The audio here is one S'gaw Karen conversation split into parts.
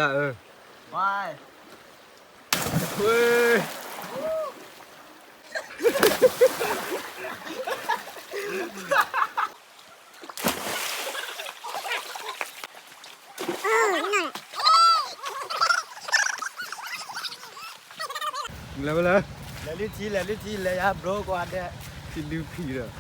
ဝဲ လဲၤဝဲလဲၣ်, လဲၤလံထံ လဲၤလံထံ လဲၤယါဘျိကွၢ်ဒဲး, ထံဒုဖံးဒီး, ဘျ့ၣ်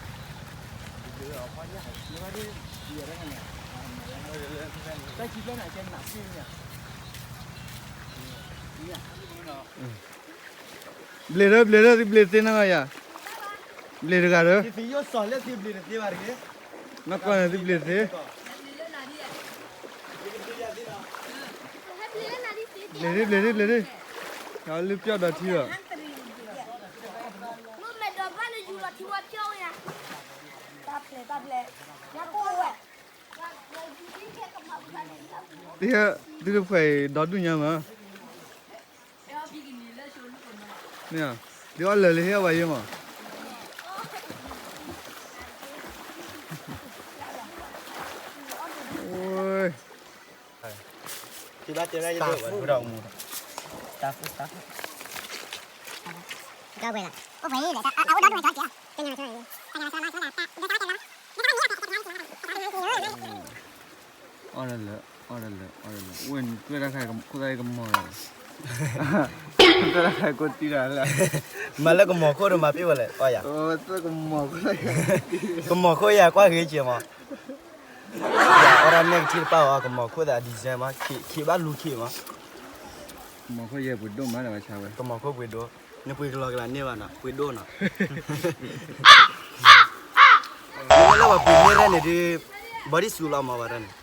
ဒီး ဘျ့ၣ်ဒီး သုဘျ့ၣ်သ့နီၤယၤ, ဘျ့ၣ်တဂၤဒီး, နီၢ်ကီၢ်န့ၣ်သုဘျ့ၣ်သ့, ဘျ့ၣ်ဒံ ဘျ့ၣ်ဒံ ဘျ့ၣ်ဒံ, ဒီးလုၢ်ပျီၢ်ဒီးထံဒီး, သုတဖှဲးအံၤဒီဒူၣ်ညါမး, ဒ်အီၣ်လၢာ်လၢဟ့ၣ်အီၣ်ဘၣ်ယဲမး, အီၣ်လၢာ်လၢာ် အီၣ်လၢာ်လၢာ် အိၣ်တၢ်တခါအံၤ ခိၣ်သၣ်အံၤကမီၤလီၤ, ခိၣ်သၣ်တခါအံၤကိးတံၢ်တၢ်လၢ, မၤလၢကမီၤခိၣ်ဒီးမၤပ့ၢ်ဝဲလဲၣ်, ကမီၤခိၣ်, ကမီၤခိၣ်ယၤကွၢ်ဂ့ၤက့ၤမး, အီၣ်တၢ်နဲၣ်ကထံတပၣ်အီၤ ကမီၤခိၣ်သး design မး, ခံးဘၣ်လူၤခံးမး, ကမီၤခိၣ်ယဲပှ့ၤဒိၣ်မးလၢဝဲဆါဝဲ, ကမီၤခိၣ်ပှ့ၤဒိၣ်, နပှ့ၤကလီကလးန့ၢ်ဘၣ်နီၤ ပှ့ၤဒိၣ်နီၤ, မ့ၢ်လၢပှၤပှ့ၤန့ၢ်ရဲၣ်န့ၣ်ဒုး, ဘီဒံစူလီၤမးဝဲရဲၣ်န့ၣ်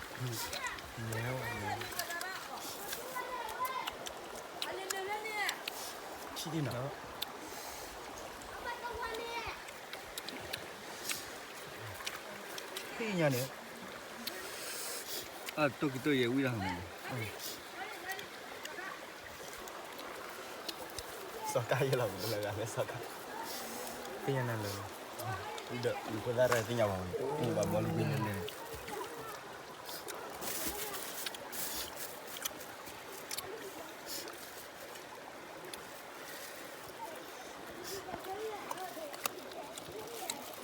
ဆံးဒံနီၤ, ဖံညါန့ၣ်, အတိၢ်ကံတိၢ်ယဲဝံၤဒီး, စီၤကါယဲလီၤ လၢဂၤလၢစီၤကါ, ဖံညါနၤလၢ, ဒီးဖိသၣ်ရဲၣ်သ့ၣ်ညါဘၣ်, ဘၣ်ဘီလံဝံၤန့ၣ်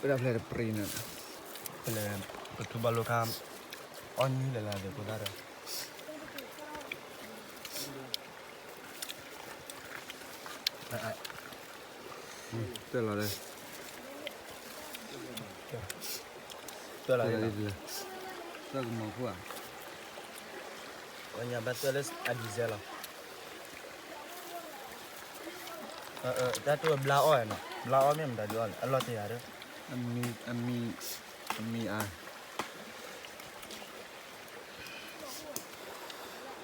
ပဒၣ်ဖျဲးတပြံန့ၣ်, ဖဲလဲၣ်, ပထူဘၣ်လိခါ, အီၣ်နံၣ်လၢလၢ်ဒီးဖိသၣ်ဒီး, တွဲၢ်လီၤလၢ, တွဲၢ်လီၤလၢ, တွဲၢ်ကမီၤခိၣ်ဧါ, ပှၤညါဘၣ်တွဲၢ်လၢအဒံးစဲလီၤ, တၢ်တိၢ်ဘျါအီၣ်နီၤ ဘျါအီၣ်မ့ၢ်မတၤဒုးအီၣ်လဲၣ် အလီၤတ့ၢ်ဧါဒီး, အမံၤ, အမံၤ, အမံၤအါ,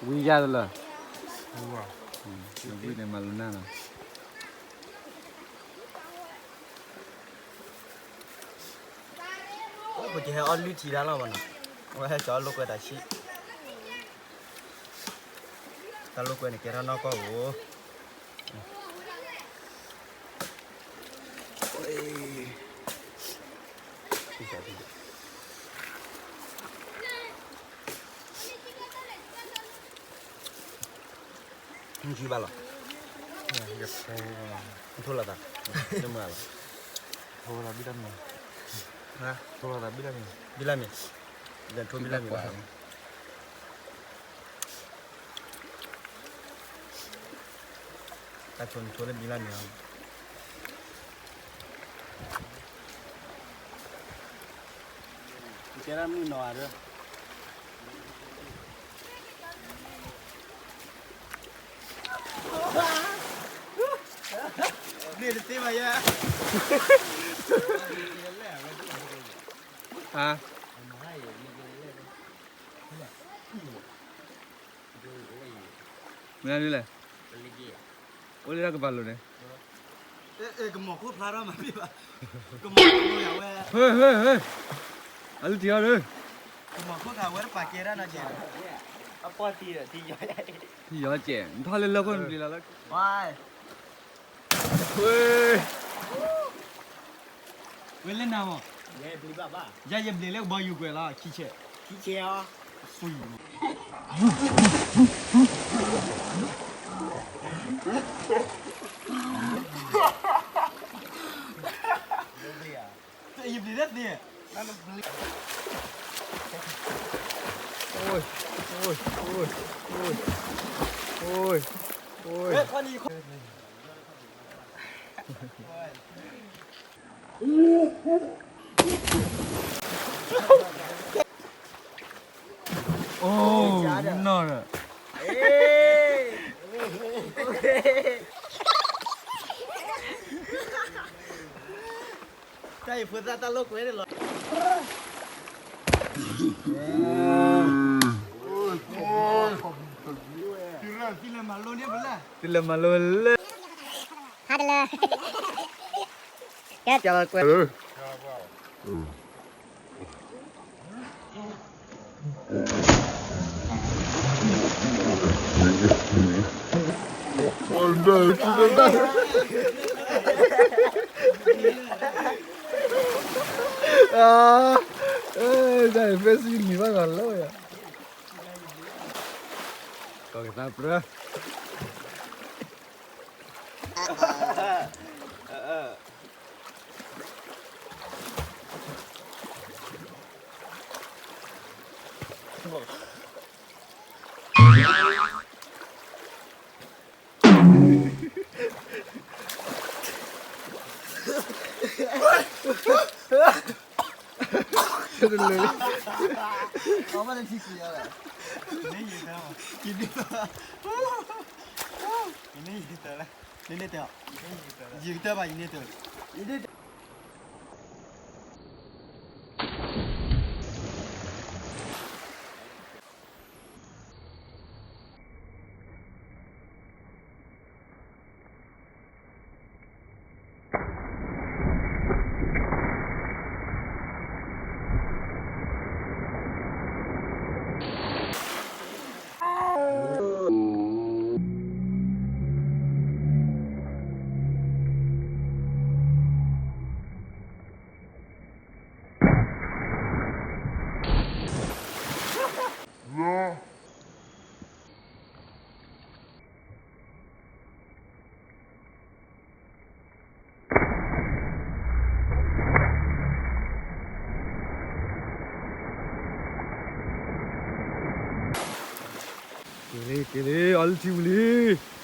ဝံယါတလၢာ်, ဝံန့ၣ်မၤလီၤနၢ်နီၤ, ပကဟဲအီၣ်လုၢ်ထံဒၣ်လီၤမးနီၤ, အဝဲဟဲကၠီလိာ်ကွဲတၢ်ဆံး, တၢ်လိာ်ကွဲန့ၣ်ကဲထီၣ်နီၢ်ကီၢ်ဧိၤ, နကံဘၣ်လီၤ, နထိၣ်လီၤသး, နမၤလီၤ, ထိၣ်လီၤဘံၣ်လၢမ့ၢ်, ထိၣ်လီၤသးဘံၣ်လၢမ့ၢ်, ဘံၣ်လၢမ့ၢ်, နထိၣ်ဘံၣ်လၢမ့ၢ်ဘၣ် တၢ်ဆိနထိလၢဘံလၢမ့ၢ်အီၤ, ကဲဒၣ်မုၢ်နီၤဧါဒီး, ဘျ့ၣ်တသ့ဘၣ်ယဲ, ဟါ, မ့ၢ်ဒ်လဲၣ်, အိၣ်လၢတၢ်ကပၤလိၤန့ၣ်, ကမီၤခိၣ်ဖျါထီၣ်မၤဘၣ်, ကမီၤခိၣ်ဝဲ, ဟဲ ဟဲ ဟဲ, အလုၢ်ထံအီၤဒီး, ကမီၤခိၣ်သးဝဲတပာ်ကဲဒၣ်နီၤကဲ, အပီၢ်တံၢ်ဒီးထံယီၤ, ထံယီၤကဲ, နထီၣ်လၢလၢခိၣ်နပျံၤလီၤလၢ, ဝဲ ဝဲလၢနၤမး, ယဲယဘျ့းလၢကဘီယူၤကွဲးလီၤ ခံဆဲး, ခံဆဲးအီၤ, ဆွံ, အိၣ်, အိၣ်, အိၣ်, နီၢ်ဒီး, တၢ်အံၤဖိသၣ်တၢ်လိာ်ကွဲန့ၣ်လီၤ. သုလဲၤမၤလိလၢ, ဟါတလၢ, ကဲ, ကလီၤကွဲ, တၢ်ဖဲစံနံၤဘၣ်ဂၤလီၤယၤ, ကီၢ်ကသးပြၢ တလၢ, အမ့ၢ်လၢထံကွံာ်အီၤလဲၣ်, ယန့ၢ်, ယန့ၢ်တၢ်လၢ, နန့ၢ်တၢ်, ယကတၢၢ်ဘၣ် ယန့ၢ်တၢ်, ယန့ၢ်တၢ်.က့ၤလံ က့ၤလံ အီၤလၢထံဝံၤလံ.